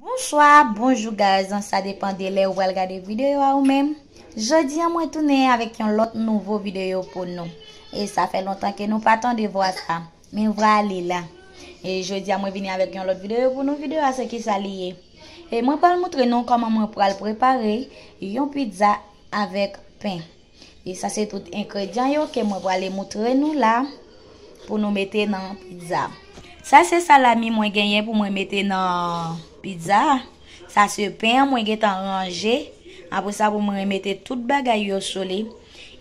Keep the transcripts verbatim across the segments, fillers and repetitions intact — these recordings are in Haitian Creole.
Bonswa, bonjou guys, sa depann de lè ou pral gade videyo a ou menm. Jodi a mwen tounen avèk yon lòt nouvo videyo pou nou. E sa fè lontan ke nou pa tande vwa sa. Men vwa li la. E jodi a mwen vini avèk yon lòt videyo pou nou. Videyo a se kisa li ye. E mwen pral moutre nou kòman mwen pral prepare yon pizza avèk pen. E sa se tout engredyan yo ke mwen prale moutre nou la pou nou mete nan pizza. Sa se salami mwen genyen pou mwen mete nan pizza. Sa se pen an mwen gentan ranje. Apre sa pou mwen mete tout bagay yo sou li.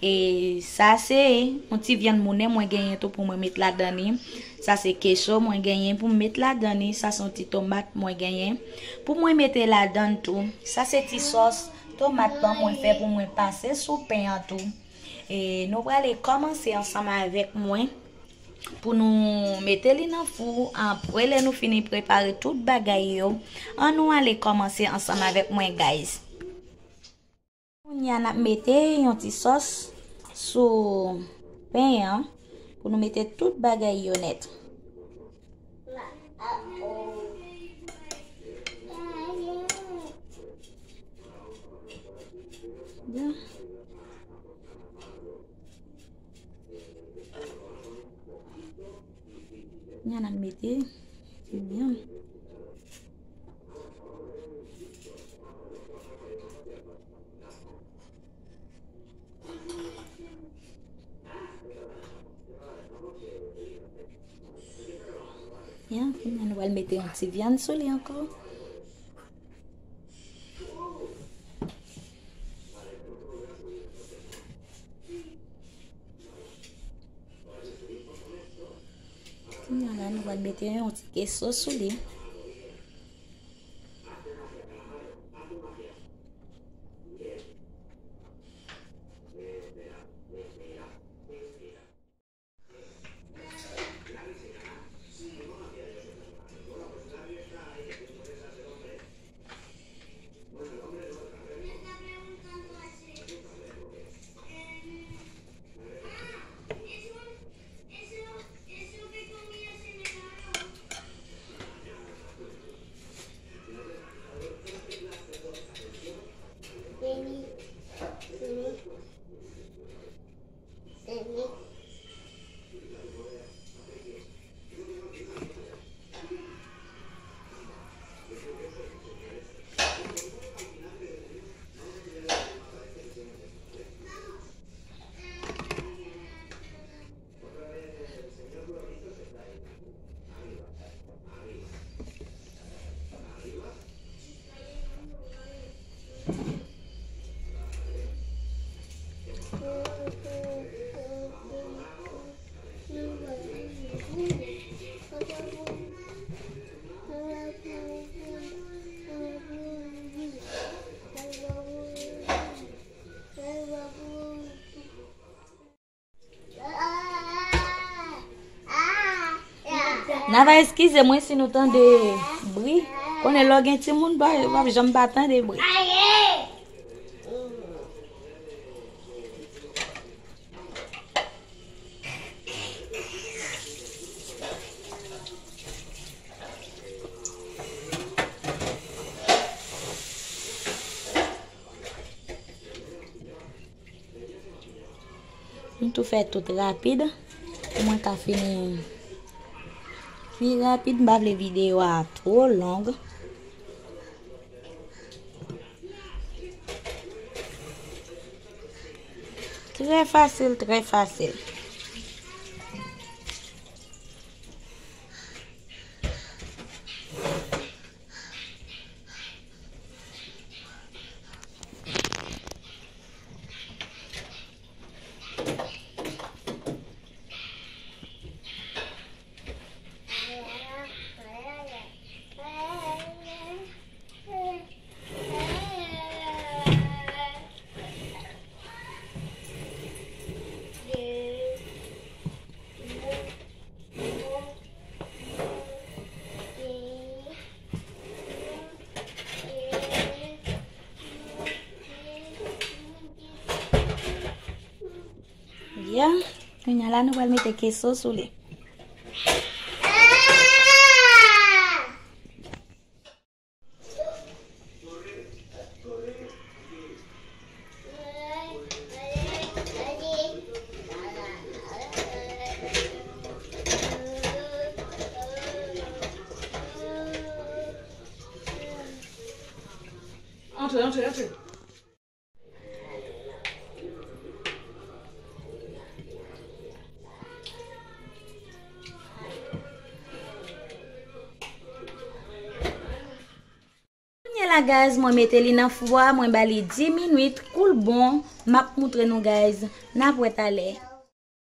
E sa se yon ti vyann mounen mwen genyen tou pou mwen met ladan li. Sa se keso mwen genyen pou mwen met ladan li. Sa se yon ti tomat mwen genyen pou mwen mete ladan tou. Sa se ti sòs tomat lan mwen fè pou mwen pase sou pen an tou. E nou prale kòmanse ansanm avèk mwen pou nou mete li nan fou. Apre lè nou fini prepare tout bagay yo, ann nou ale kòmanse ansanm avèk mwen, guys. Kounye a n ap mete yon ti sòs sou pen an pou nou mete tout bagay yo nèt. Byen. Kounye a n ap mete piman. Ya, kounye a nou pral mete yon ti vyann sou li ankò. Kounye a la, nou pral mete yon ti keso sou li. N a va eskize mwen si nou tande bri. Konnen lè w gen timoun, pa, w ap janm pa tande bri. M tou fè tout rapid pou mwen ka fini pi rapid. M pa vle videyo a twò long. Trè fasil, trè fasil. Byen, kounye a la nou pral mete keso sou li. Antre, antre. Kounye la, guys, mwen mete li nan fou a, mwen ba li dis minit, kou l bon, m ap moutre nou, guys, n ap wè talè.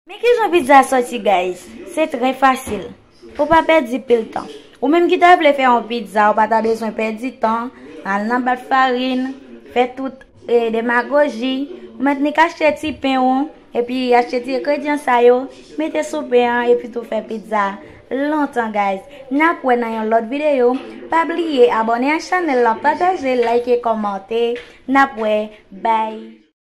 Men kijan pizza a soti, guys? Se trè fasil. Ou pa pèdi pil tan. Ou menm ki ta vle fè yon pizza, ou pa ta bezwen pèdi tan, al nan bat farin, fè tout, eh, demagoji. Ou mèt nik achte ti pen ou, epi achte ti engredyan sa yo, mete sou pen an, epi tou fè pizza lontan, guys. N ap wè nan yon lòt videyo. Pa bliye abòne ak chanèl la, pataje, like, kòmante. N ap wè. Bye.